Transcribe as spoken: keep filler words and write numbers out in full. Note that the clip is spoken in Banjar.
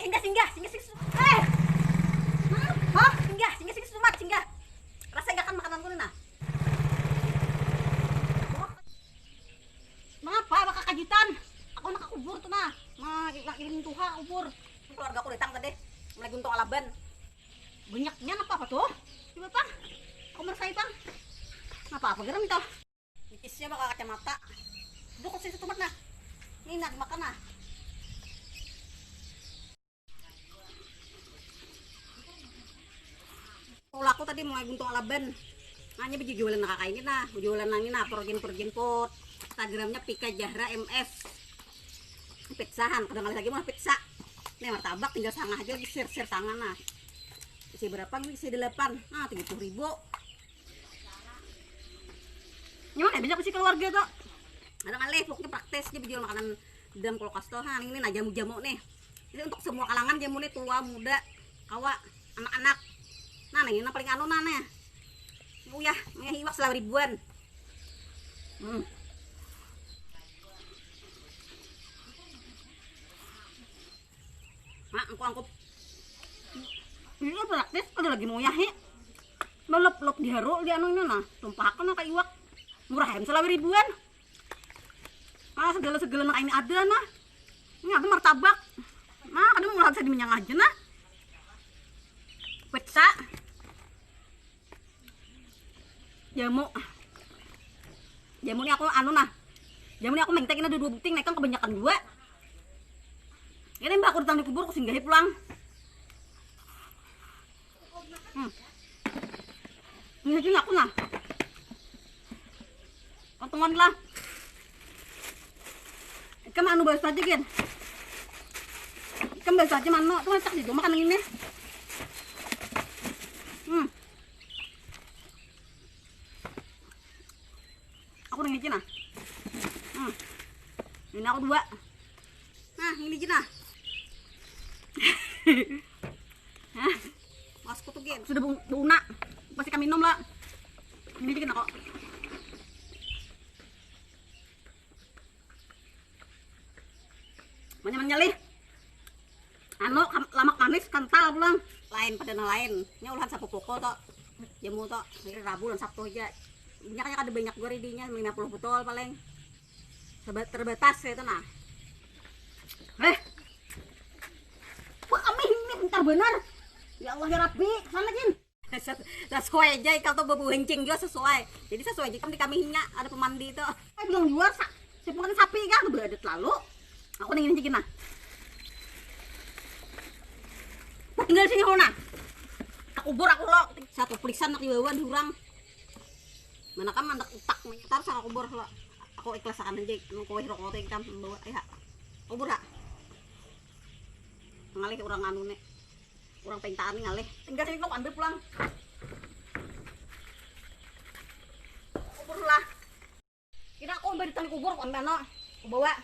Singgah, singgah, singgah, singgah. Eh. Hah? Singgah, singgah, singgah, sumat, singgah. Rasa gakan makananku ni nah. Mangapa bakakajutan? Aku nak kubur tu nah. Ma ilang iling tuha kubur. Keluarga aku datang tadi. Mulai guntung alaban. Banyaknya napa apa tuh? Coba pang. Aku merasai pang. Napa apa geram itu? Nicisnya bakal kacamata. Dukut sih tumat nah. Ini nak dimakan nah. Kalau aku tadi mulai guntung alaban. Nanya baju jualan kakak ini nah, jualan nang ini nah, Purjin Purjin Put. Instagramnya Pika Jahra M S. Pizzahan, kadang kali lagi mah pizza. Nih martabak tinggal sangah aja lagi sir-sir tangan nah. Isi berapa nih? Isi delapan. Nah, tiga puluh ribu. Nyaman ya bisa sih keluarga tuh. Ada ngalih pokoknya praktis dia jual makanan dalam kulkas tuh. Ha, ini nah jamu-jamu nih. Ini untuk semua kalangan jamu nih, tua, muda, kawa, anak-anak. Nah, nih, ini paling anu nah nih. Uyah, uyah iwak selawe ribuan. Hmm. Nah, angkup-angkup. Ini praktis, ada lagi muyahi. Lelep-lelep diharu di anunya nah, tumpahakan ka iwak. Murah em selawe ribuan. Ah, segala-segala nang ini ada nah. Ini ada martabak. Nah, kadang murah bisa diminyang aja nah. Pizza. Jamu. Jamu ni aku anu nah. Jamu ni aku mengtek ini ada dua buting, naikkan kebanyakan dua. Ini mbak aku datang di kubur, aku singgahi pulang. Hmm. Ini sini aku nah. Potongan lah. Ikam anu bahas aja gin. Ikam bahas aja mano tuh cak di rumah kan ini. Hmm. Aku nang hiji nah. Hmm. Ini aku dua. Nah, ini hiji nah. Hah? Mas kutu gin. Sudah bu- buna. Pasti kami minum lah. Ini dikit kok. Manyamanya lih. Anu, kam- lamak manis kental pulang. Lain pada nang lain. Nya ulah sapu poko to. Jamu to. Hari Rabu dan Sabtu aja. Minyaknya kada banyak gua ridinya, lima puluh botol paling. Seba- terbatas ya itu nah. Eh. Wah, kami ini pintar benar. Ya Allah ya Rabbi, sana gin. Ses- sesuai aja ikal tuh bawa hancing juga sesuai. Jadi sesuai aja kan di kami hinya ada pemandi itu. Eh, bilang jual sa, saya bukan sapi kan beradat lalu. Aku nang ini gina. Tinggal sini hona. Aku kubur aku lo. Satu pelisan nak dibawa di urang. Mana kan mandak utak ntar sa kubur lo. Aku ikhlas akan aja. Mau kue rokok teh kita membawa ya. Kubur ha. Ngalih orang anu nih. Orang pintaan ngalih. Tinggal sini kau ambil pulang. Kubur lah. Kira aku ambil di tali kubur, aku ambil no. Aku bawa.